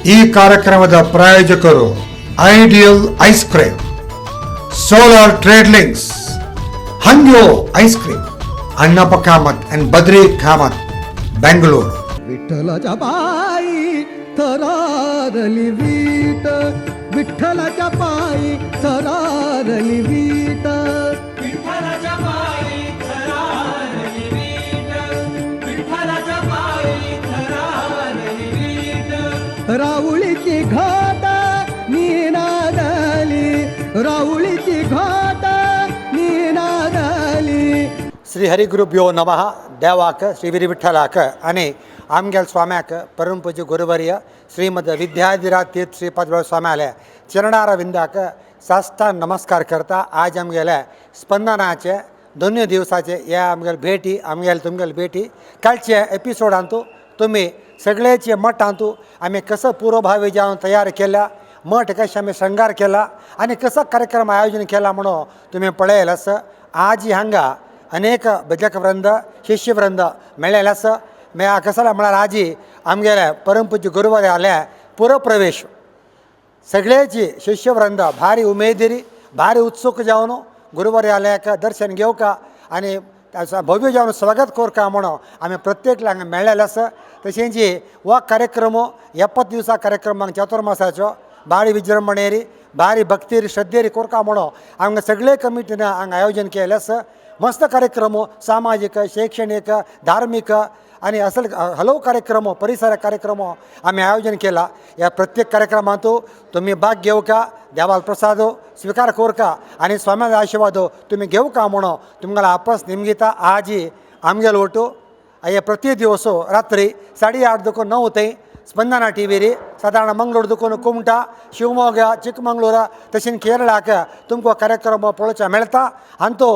ಈ ಕಾರ್ಯಕ್ರಮದ ಪ್ರಾಯೋಜಕರು Ideal ice cream, Solar Trade Links, Hangyo ice cream, Annappa Kamath and Badri Kamath, Bengaluru. विठ्ठलाच्या पायी थरारली वीट, विठ्ठलाच्या पायी थरारली वीट. विठ्ठलाच्या पायी थरारली वीट, विठ्ठलाच्या पायी थरारली वीट. राऊळीची घोट निनादली, राऊळीची घोट निनादली. श्री हरिगुरुभ्यो नमः. देवाक, श्री वीर विठ्ठलाक आनी आमगेल स्वाम्याक, परमपूज्य गुरुवर्य श्रीमद विद्याधिराज तीर्थ श्रीपाद स्वाम्याले चरणार विंदाक साष्टांग नमस्कार करता. आज आमगेले स्पंदनाचे दोन्ही दिवसाचे ह्या आमगेले भेटी, आमगेले तुमगेले भेटी. कालचे एपिसोडांतू तुमी सगळ्याचे मठांतू आमी कसं पूर्वभावी जावन तयार केल्या, मठ कशें आमी शृंगार केला आनी कसो कार्यक्रम आयोजन केला म्हणून तुमी पळयल आसा. आज हांगा अनेक भजक वृंद, शिष्यवृंद मेळ्ळेले आसा. कसं म्हळ्यार आजी आमगेले परमपूज्य गुरुवार आले पुरप्रवेश. सगळ्याची शिष्यवृंद भारी उमेदीरी, भारी उत्सुक जावन गुरुवारी आल्याक दर्शन घेवका आनी भव्य जावन स्वागत करका म्हणून आमी प्रत्येक हांगा मेळ्ळेले आसा. तशेंच हो कार्यक्रम 70 दिवसा कार्यक्रम चातुर्मासाचो भारी विजृंभणेरी, भारी भक्तीर, श्रद्धेरी कोरका म्हणून हांगा सगळे कमिटीन हांगा आयोजन केलें आसा. मस्त कार्यक्रम, सामाजीक, शैक्षणिक, धार्मिक आणि असल हलव कार्यक्रम, परिसर कार्यक्रम आमी आयोजन केला. ह्या प्रत्येक कार्यक्रमांत तुमी भाग घेवका, देवाल प्रसाद स्वीकार करका आनी स्वाम्याचो आशिर्वाद तुमी घेवका म्हणून तुमकां आपस निमगिता. आजी आमगेलो ओटू हे प्रति दिवस रात्री 8:30 देखून 9 थंय स्पंदना टीव्हीर सादारण मंगळूर देखून कुमटा, शिवमोगा, चिकमंगळूर तशेंच केरळाक तुमकां कार्यक्रम पळोवचें मेळटा. आनी तो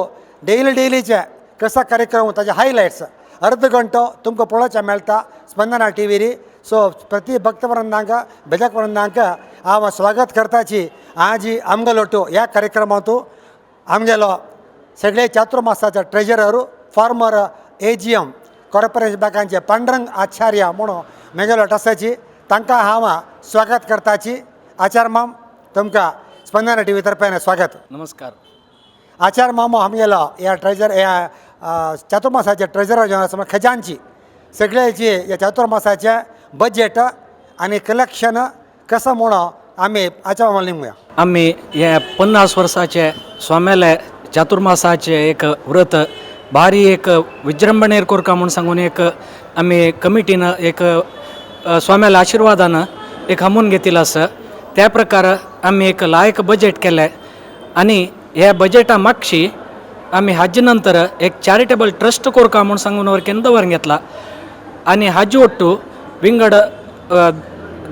डेली डेलीचे कसा कार्यक्रम, ताजे हायलायट्स अर्द घंटो तुमकां पळोवचें मेळटा स्पंदना टीव्हीर. सो प्रति भक्तवृंदांक, भजक वृंदांक हांव स्वागत करताची. आजी आमगेलो ह्या कार्यक्रमांतू आमगेलो सगळे चातुर्मासाचे treasurer, former AGM corporation बँकांचे पांडुरंग आचार्य म्हणून मेगेलो आसाची, तांकां हांव स्वागत करताची. आचार्य माम, तुमकां स्पंदना टीव्ही तर्फेन स्वागत. नमस्कार. आचार्य मामो आमगेलो ह्या ट्रेजर, ह्या चातुर्मासाचे ट्रेजरर जावन आसा, खजानची. सगळ्याची ह्या चातुर्मासाचे बजेट आनी कलेक्शन कसं म्हणून आमी आचार्य मामा निमया. आमी हे 50 वर्साचे स्वाम्याले चातुर्मासाचे एक व्रत भारी एक विजृंभणेर कोरका म्हूण सांगून एक आमी कमिटीन एक स्वाम्याल्या आशिर्वादान एक हमून घेतिल्लो आसा. त्या प्रकार आमी एक लायक बजेट केलें आनी ह्या बजेटा मागशी आमी हाजे नंतर एक चॅरिटेबल ट्रस्ट कोरका म्हूण सांगून वर दवर घेतला. आनी हाजे ಒಟ್ಟು विंगड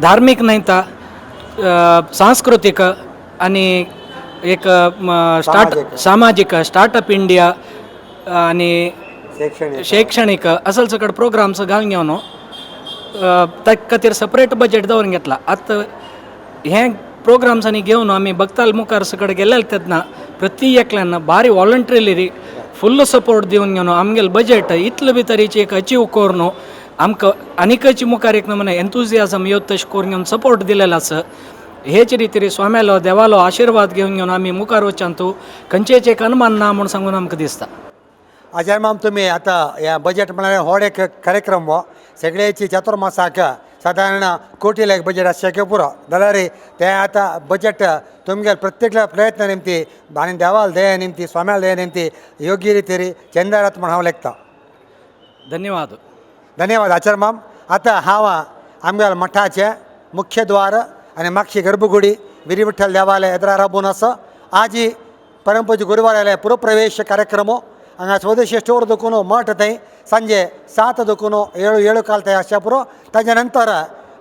धार्मीक न्हय तर सांस्कृतीक आनी एक स्टार्ट सामाजीक. सामाजीक, स्टार्टअप इंडिया आनी शैक्षणिक. शैक्षणिक असल सकड प्रोग्राम्स घालून घेवन त्या खातीर सपरेट बजेट दवरून घेतला. आतां हे प्रोग्राम्सांनी घेवन आमी भक्ताल मुखार सकड गेलेले तेन्ना प्रति एकल्यान भारी वॉलंटरीली फुल्ल सपोर्ट दिवन घेवन आमगेले बजेट इतले बी तरेची एक अचीव करून आमकां आनीकच मुखार एक नमुने एन्थुजियाजम येवत तशें करून घेवन सपोर्ट दिलेलो आसा. हेच रितीर स्वाम्यालो, देवालो आशिर्वाद घेवन घेवन आमी मुखार वचच्यान खंयचेच एक अनुमान ना म्हूण सांगून आमकां दिसता. आचार्य माम, तुमी आतां ह्या बजेट म्हळ्यार व्हड एक कार्यक्रम हो. सगळ्याची चातुर्मासाक सादारण कोटी लाख बजेट आसचें पुरो जाल्यार तें आतां बजेट तुमगेले प्रत्येक प्रयत्न निमती आनी देवाल दया निमती, स्वाम्याल दया निमती योग्य रितीर चंदारात म्हण हांव लेखता. धन्यवाद. धन्यवाद आचार्य माम. आतां हांव आमगेल्या मठाचें मुख्य द्वार आनी मागशी गर्भगुडी, विरी विठ्ठल देवालय एदरा राबून आसा. आजी परमपूज्य गुरुवाराले पुरप्रवेश कार्यक्रम हांगा स्वदेशी स्टोर देखून मठ थंय सांजे 7 देखून 7, 7:15 थंय आसच्या पुरो. ताच्या नंतर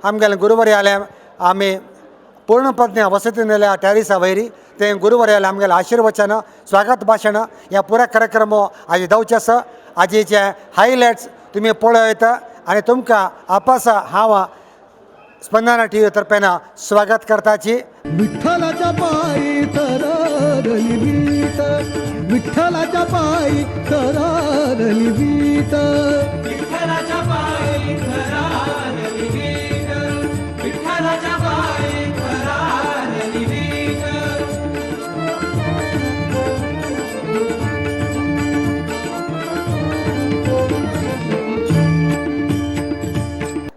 आमगेले गुरुवारी आले आमी पूर्णप्रज्ञ वसती निलया टॅरिसा वयरी ते गुरुवारी आमगेले आशीर्वचन, स्वागत भाशण, ह्या पुऱ्या कार्यक्रम आजी जावचे आसा. आजीचे हायलायट्स तुमी पळयत आनी तुमकां आपस हांव स्पंदना टीव्ही तर्फेन स्वागत करताची. विठ्ठलाच्या पायी थरारली वीट, विठ्ठलाच्या पायी थरारली वीट. विठ्ठलाच्या पायी थरारली वीट, विठ्ठलाच्या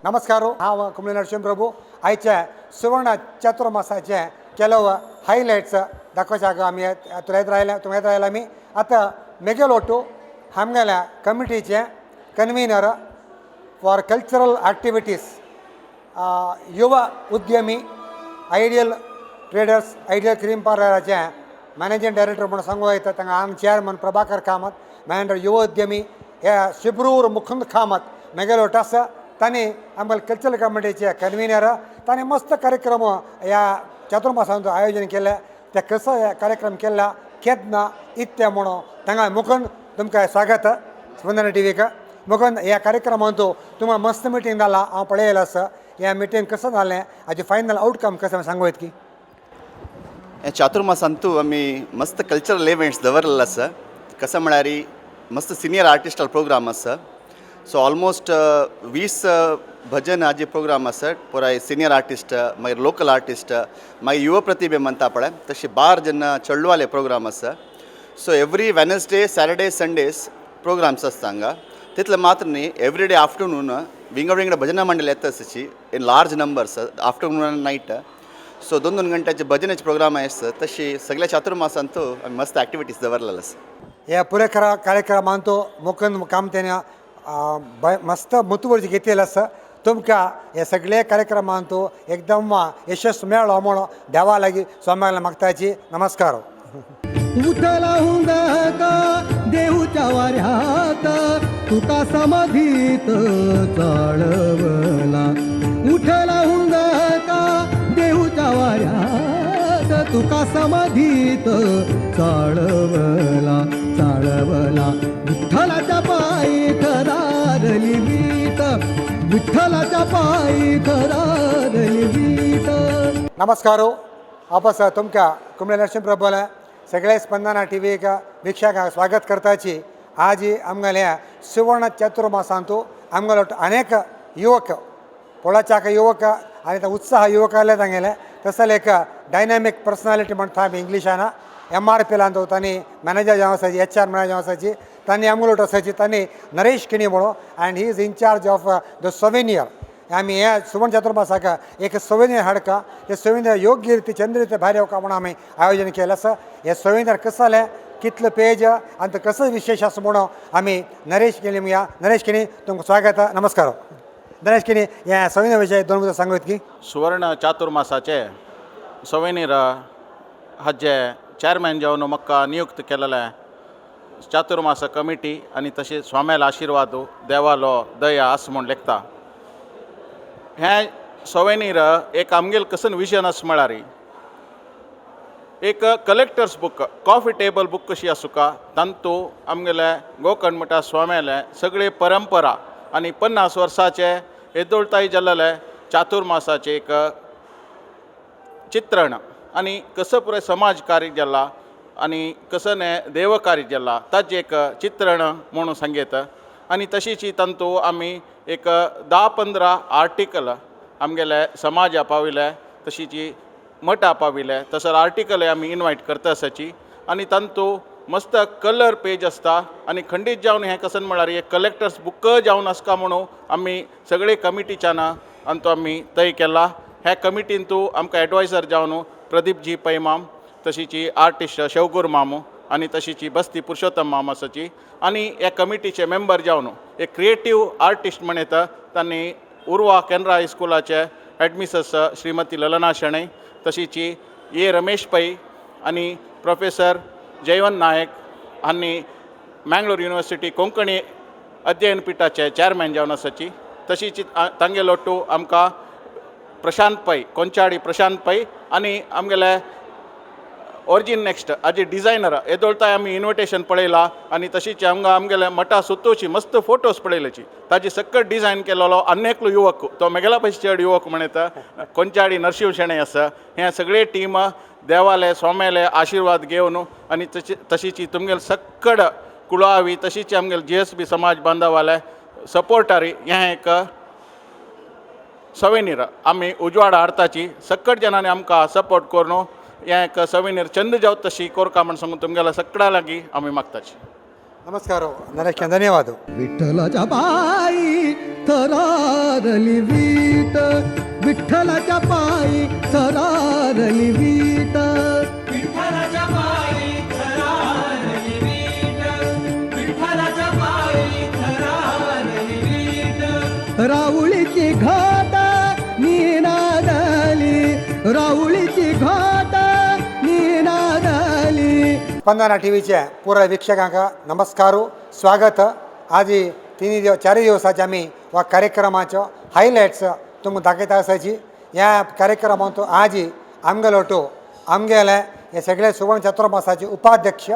नमस्कार. हांव कुंबळे नरसिंह प्रभू. आयच्या सुवर्ण चातुर्मासाचे ಕೆಲವು हायलायट्स दाखोवच्याक आमी तुला रायल्या, तुमकां रायला आमी. आतां मेगेलोटू आमगेल्या कमिटीचे convener for cultural activities, Yuva Udyami, Ideal Traders, Ideal Cream पार्लराचे मॅनेजिंग डायरेक्टर म्हणून सांगू येता तांकां. आम चेअरमन प्रभाकर कामत, मॅनेजर युव उद्यमी हे शिब्रूर मुकुंद कामत मेगेलोट आसा. तांणी आमकां कल्चरल कमिटीचे कन्व्हिनर, तांणी मस्त कार्यक्रम ह्या चातुर्मासांत आयोजन केलें. ते कसो हे कार्यक्रम केला, केन्ना, इत्ते म्हणून तांकां. मुकुंद, तुमकां स्वागत स्पंदना टीव्हीक. मुकुंद, ह्या कार्यक्रमांत तुमकां मस्त मिटींग जाला, हांव पळयलें आसा. ह्या मिटींग कसं जालें, हाजें फायनल आउटकम कसं सांगू येत की? हे चातुर्मासांतू आमी मस्त कल्चरल इव्हेंट्स दवरलेले आसा. कसं म्हळ्यार मस्त सिनियर आर्टिस्टाल प्रोग्राम आसा. सो ऑलमोस्ट 20 भजन हाजे प्रोग्राम आसा. पुराय सिनियर आर्टिस्ट, मागीर लोकल आर्टिस्ट, मागीर युव प्रतिभे म्हणटा पळय तशे बार जेन्ना चेडवाले प्रोग्राम आसा. So every Wednesday, Saturday, Sundays programs आसता हांगा. तितले मात्र न्ही, एवरी डे आफ्टरनून विंगड विंगड भजना मंडळ येता तशी in large numbers, afternoon आनी नायट. सो दोन दोन घंट्याचे भजनाचे प्रोग्राम आसता. तशी सगळ्या चातुर्मासांतू आमी मस्त एक्टिविटीज दवरलेले आसा. ह्या पुरेकरा कार्यक्रमांत मुकुंद कामतेन मस्त मुतुवर्जी घेतलेलं आसा. तुमकां हे सगळे कार्यक्रमांत एकदम यशस्व मेळ्ळो म्हणून देवा लागीं स्वाम्याला मागताची. नमस्कार. उठला हुंदका देहूच्या वाऱ्यात, तुका समाधीत चाळवला. उठला हुंदका देहूच्या वाऱ्यात, तुका समाधीत चाळवला, चाळवला. विठ्ठलाच्या पायी थरारली वीट, विठ्ठलाच्या पायी थरारली वीट. नमस्कार. वापस तुमकां कुंबळे नरसिंह प्रभूला सगळे स्पंदना टी व्हीक वीक्षकांक स्वागत करताची. आज आमगेल्या सुवर्ण चातुर्मासांतू आमगेलो अनेक युवक, पोळाचाक युवक आनी ते उत्साह युवकाले तांगेले. तसले एक डायनॅमीक पर्सनालिटी म्हणटा आमी इंग्लिशान, एमआरपीलांत तांणी मॅनेजर जावन आसाची, एचआर मॅनेजर जावन आसाची, तांणी आमगेलो आसाची. तांणी नरेश किणी म्हणून and he is incharge of the souvenir. आमी हे सुवर्ण चातुर्मासाक एक सोवेनियर हाडका, ते सोवेनियर योग्य रिती चंद्र रिती भायर येवका म्हणून आमी आयोजन केलें आसा. हे सोवेनियर कसं जालें, कितले पेज आनी ते कसं विशेष आसा म्हणून आमी नरेश केणी या. नरेश केणी, तुमकां स्वागत. नमस्कार. नरेश केणी, ह्या सोवेनियर विशय दोन उतरां सांगू की? सुवर्ण चातुर्मासाचे सोवेनीर हाजे चेअरमॅन जावन म्हाका नियुक्त केलेले चातुर्मास कमिटी आनी तशें स्वाम्यालो आशिर्वाद, देवालो दया आस म्हूण लेखता. हें सोवेनीर एक आमगेल कसन विजन आसा म्हळ्यार एक collector's book, coffee table book कशी आसुका. तांतू आमगेले गोकर्ण मठा स्वाम्याले सगळे परंपरा आनी 50 वर्साचे येदोळताय जाल्लेले चातुर्मासाचे एक चित्रण आनी कसं पुराय समाज कार्य जाला आनी कसं हें देवकार्य जाला ताजें एक चित्रण म्हणून सांगयता. आनी तशीच तांतू आमी एक 10-15 आर्टिकल आमगेले समाजा पाविले, तशीच मठा पाविले, तसो आर्टिकल आमी इनवायट करता आसाची. आनी तांतू मस्त कलर पेज आसता आनी खंडीत जावन हें कसन म्हळ्यार एक कलेक्टर्स बुक जावन आसका म्हणून आमी सगळे कमिटीच्यान आनी तो आमी तय केला. ह्या कमिटीन तूं आमकां एडवायजर जावन प्रदीप जी पै माम, तशीच आर्टिस्ट शेवगूर मामू आनी तशीच बस्ती पुरुषोत्तम माम आसाची. आनी ह्या कमिटीचे मेंबर जावन एक क्रिएटीव आर्टिस्ट म्हण येता तांणी उर्वा केनरा हायस्कुलाचे हेडमिसेस श्रीमती ललना शणै, तशीच ए रमेश पै आनी प्रोफेसर जयवंत नायक आनी मँगलोर युनिवर्सिटी कोंकणी अध्ययन पिठाचे चॅरमॅन जावन आसाची. तशीच तांगेलो टू आमकां प्रशांत पै, कोंचाडी प्रशांत पै आनी आमगेले ओरिजीन नेक्स्ट हाजे डिझायनर. येदोळताय आमी इन्विटेशन पळयला आनी तशीच आमकां आमगेले मठा सुतोची मस्त फोटोज पळयल्याची. ताजी सक्कट डिझायन केलेलो आनी एकलो युवक, तो मेगेला पयस चड युवक म्हण येता, कोंचाडी नरशिंव शेणै आसा. हे सगळे टीम देवाले स्वाम्याले आशिर्वाद घेवन आनी तशी तशीच तुमगेले सक्कड कुळावी, तशीच आमगेले जीएसबी समाज बांधवाले सपोर्टारी हें एक सवेनीर आमी उजवाड हाडताची. सक्कट जणांनी आमकां सपोर्ट करून हें एक सवेनीर चंद जावत तशी कोरका म्हण सांगून तुमगेल्या सगळ्या लागीं आमी मागताची. नमस्कार नरेश, धन्यवाद. विठ्ठलाच्या पायी. थरारली वीट, विठ्ठलाच्या पायी थरारली वीट. विठ्ठलाच्या पायी थरारली वीट, विठ्ठलाच्या पायी थरारली वीट. राऊळीची घाट निनादली, राऊळीची घाट निनादली. स्पंदना टीव्हीच्या पुराय वीक्षकांक नमस्कार, स्वागत. आज तिन्ही दिवस चारही दिवसाचे आमी वा कार्यक्रमाचो हायलायट्स तुमकां दाखयता आसाची. ह्या कार्यक्रमांत आज आमगेलो टो आमगेले हे सगळे सुवर्ण चतुर्मासाचे उपाध्यक्ष,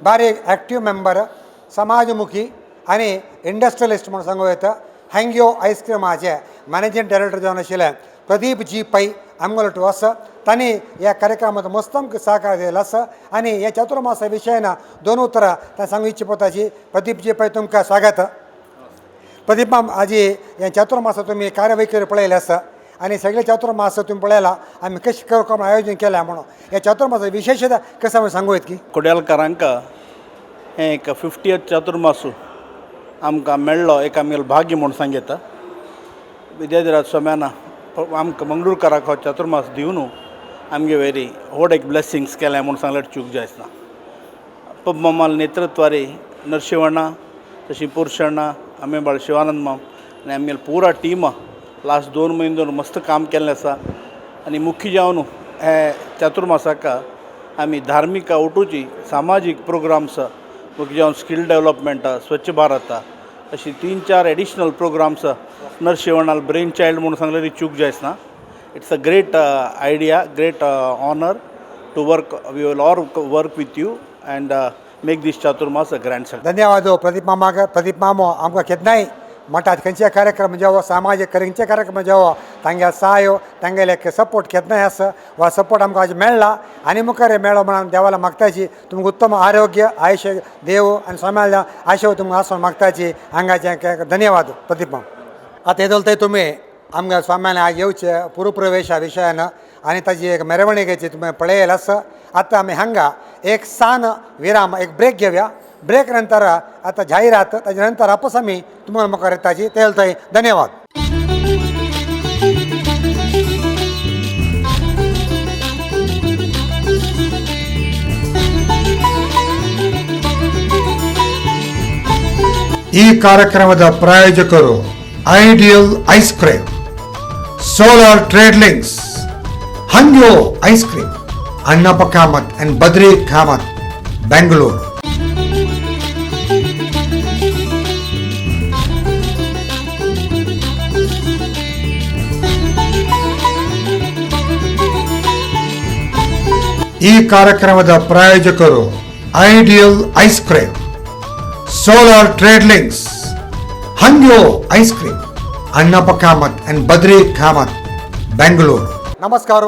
बारीक एक्टिव मेंबर, समाजमुखी आनी इंडस्ट्रियलिस्ट म्हणून सांगू येता, हँग्यो आयस्क्रिमाचे मॅनेजींग डायरेक्टर जावन आशिल्ले प्रदीप जी पै आमगेलो टो आसा. तांणी ह्या कार्यक्रमांत मस्त आमकां सहकार दिलेलो आसा आनी ह्या चतुर्मासा विशयान दोन उतरां तांणी सांगू इच्छिताची. प्रदीप जी पै, तुमकां स्वागत. प्रदीप माम, आजी हे चतुर्मासा तुमी कार्यवैखरी पळयलें आसा आनी सगळे चतुर्मास तुमी पळयला आमी कशें करून आयोजन केलां म्हणून ह्या चतुर्मासा विशेशता कसं आमी सांगू येत की? कोड्यालकारांक हें एक 50th चातुर्मासू आमकां मेळ्ळो एक आमगेलो भाग्य म्हूण सांगता. विद्याधिराज स्वाम्यान आमकां मंगळूरकाराक हो चातुर्मास दिवन आमगे वेरी व्हड एक ब्लेसिंग्स केलें म्हूण सांगल्यार चूक जायना. पप्पा नेतृत्वारी नरशिंवण्णा, तशी पुरुषण्णा, आमी बाळ शिवानंद माम आनी आमगेले पुरा टीमा लास्ट 2 म्हयने दवरून मस्त काम केल्लें आसा. आनी मुख्य जावन हे चातुर्मासाक आमी धार्मीक उठूची सामाजीक प्रोग्राम्स, मुख्य जावन स्कील डेवलपमेंट, स्वच्छ भारत, अशी तीन चार एडिशनल प्रोग्राम्स नरशिंवणाल ब्रेन चायल्ड म्हणून सांगल्यार चूक जायना. It's a great idea, great honour to work. We will all work with you and make this Chaturmas a grand success. धन्यवाद हो प्रदीप मामाक. प्रदीप मामो आमकां केन्नाय म्हणटात, खंयचे कार्यक्रम जावो, सामाजीक खंयचे कार्यक्रम जावो, तांगे सहायो, तांगेले एक सपोर्ट केन्नाय आसा. वा सपोर्ट आमकां आज मेळ्ळा आनी मुखार मेळ्ळो म्हणून देवाला मागताची. तुमकां उत्तम आरोग्य आयुष्य देव आनी स्वाम्याल्या आशय तुमकां आसून मागताची. हांगाचे धन्यवाद प्रदीप माम. आतां येदोल तुमी आमकां स्वाम्यान आज येवचे पुरप्रवेशा विशयान आनी ताजी एक मेरवणुकेची तुमी पळयल आसा. आतां आमी हांगा एक सान विराम, एक ब्रेक घेवया. ब्रेक नंतर आता जाहिरात, ताजे नंतर आपस आमी तुम्हाला मुखार येताची. तेल थंय धन्यवाद. ಈ ಕಾರ್ಯಕ್ರಮದ ಪ್ರಾಯೋಜಕರು ideal ice cream, solar trade links, Hangyo ice cream, Annappa Kamath and Badri Kamath, Bengaluru. ಈ ಕಾರ್ಯಕ್ರಮದ ಪ್ರಾಯೋಜಕರು ideal ice cream, solar trade links, Hangyo ice cream, Annappa Kamath and Badri Kamath, Bengaluru. ನಮಸ್ಕಾರ.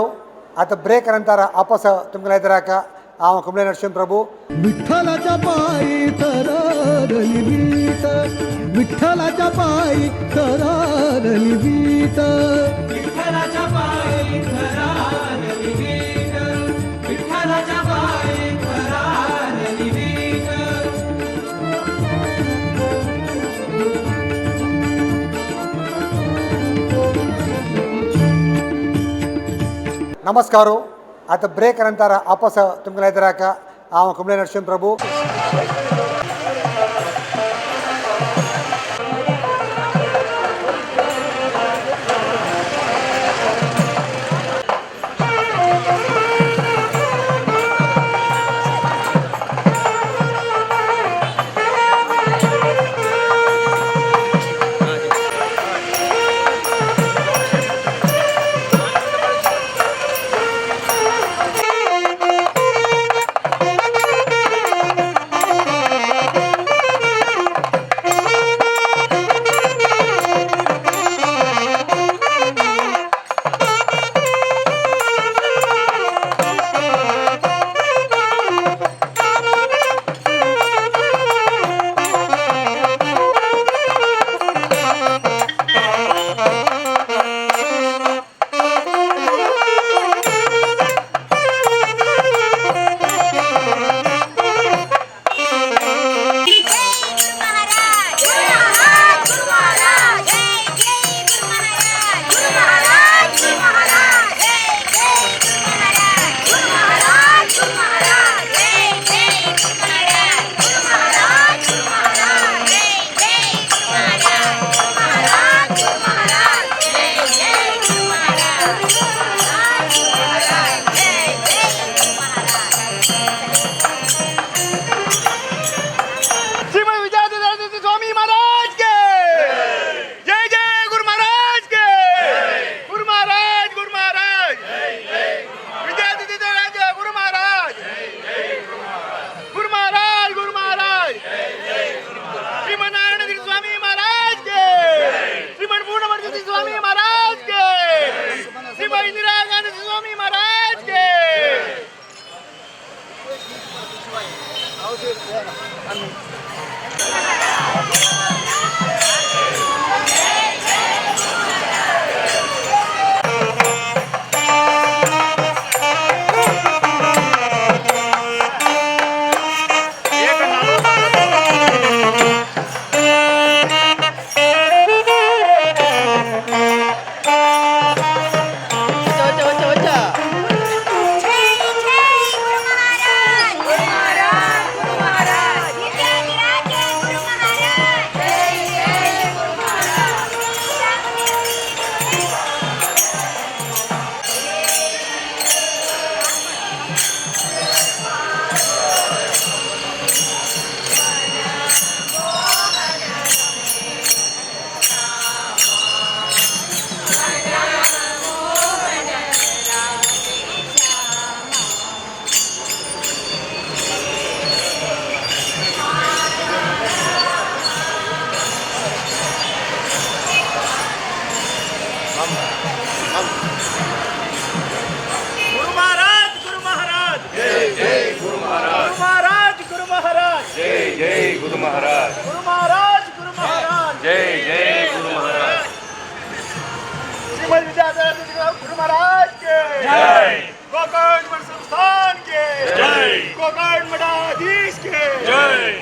आता ब्रेक नंतर आपस तुमकां एदराक हांव कुंबळे नरसिंह प्रभू. विठ्ठलाच्या पायी थरारली वीट, विठ्ठलाच्या पायी थरारली वीट. विठ्ठलाच्या पायी थरारली वीट, विठ्ठलाच्या पायी थरारली वीट. नमस्कार. आता ब्रेक नंतर आपस तुमकां एदराक हांव कुंबळे नरसिंह प्रभू. महाराज, गुरु महाराज, गुरु महाराज, जय जय गुरु महाराज, श्रीमद विद्याधर गुरु महाराज के जय, गोकर्ण मठ संस्थान के जय, गोकर्ण मठाधीश के जय।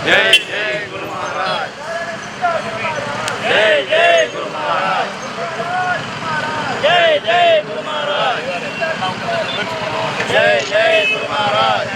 जय जय गुरु महाराज, जय जय गुरु महाराज, जय जय गुरु महाराज, जय जय गुरु महाराज।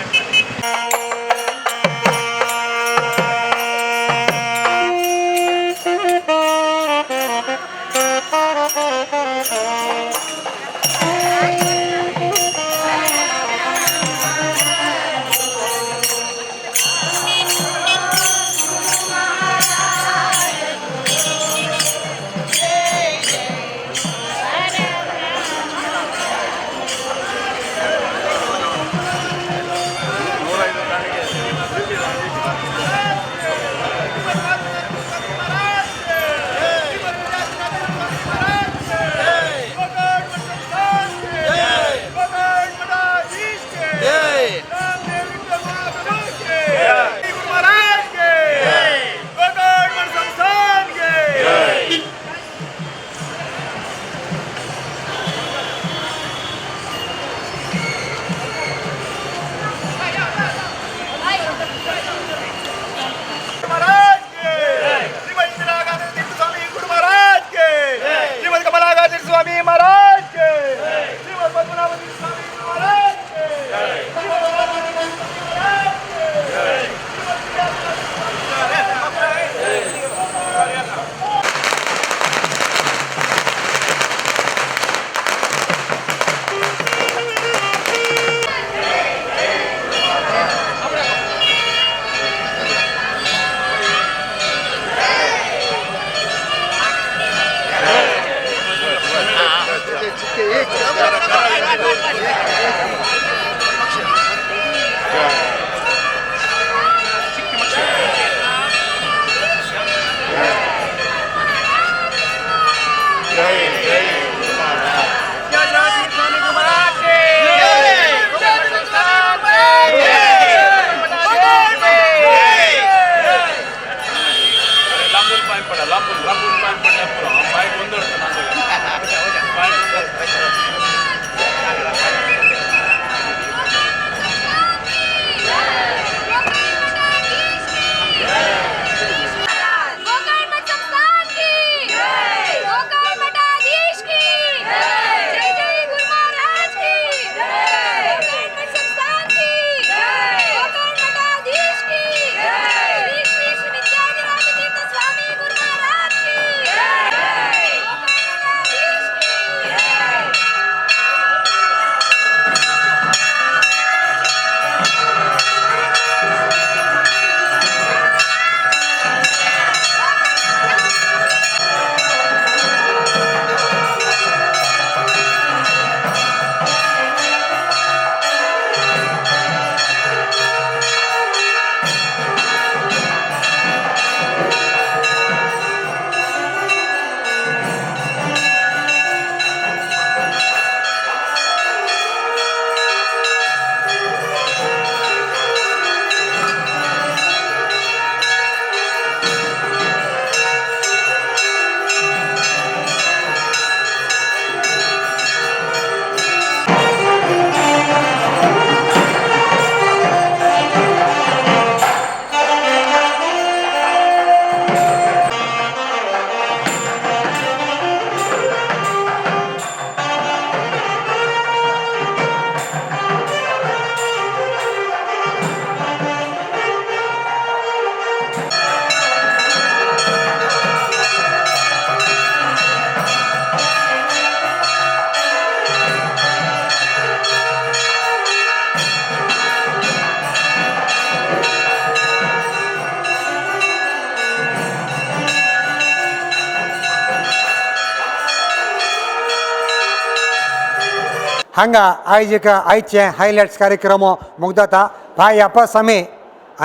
हांगा आयज आयचे हायलायट्स कार्यक्रम मुग्दता भाई आपस आमी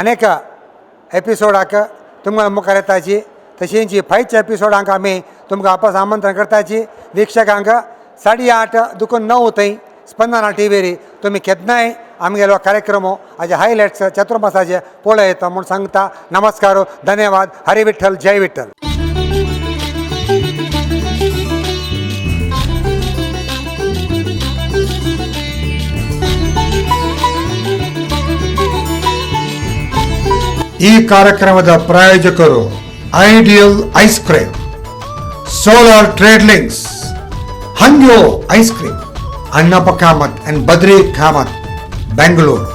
अनेक एपिसोडाक तुमकां मुखार येताची. तशेंच फायच्या एपिसोडांक आमी तुमकां आपस आमंत्रण करताची वीक्षकांक 8:30 दुकून 9 थंय स्पंदना टीव्हीर तुमी केन्नाय आमगेलो कार्यक्रम हाजे हायलायट्स चतुर्मासाचे पळयता म्हूण सांगता. नमस्कार, धन्यवाद. हरी विठ्ठल, जय विठ्ठल. ಈ ಕಾರ್ಯಕ್ರಮದ ಪ್ರಾಯೋಜಕರು Ideal ice cream, Solar Trade Links, Hangyo ice cream, Annappa Kamath and Badri Kamath, Bengaluru.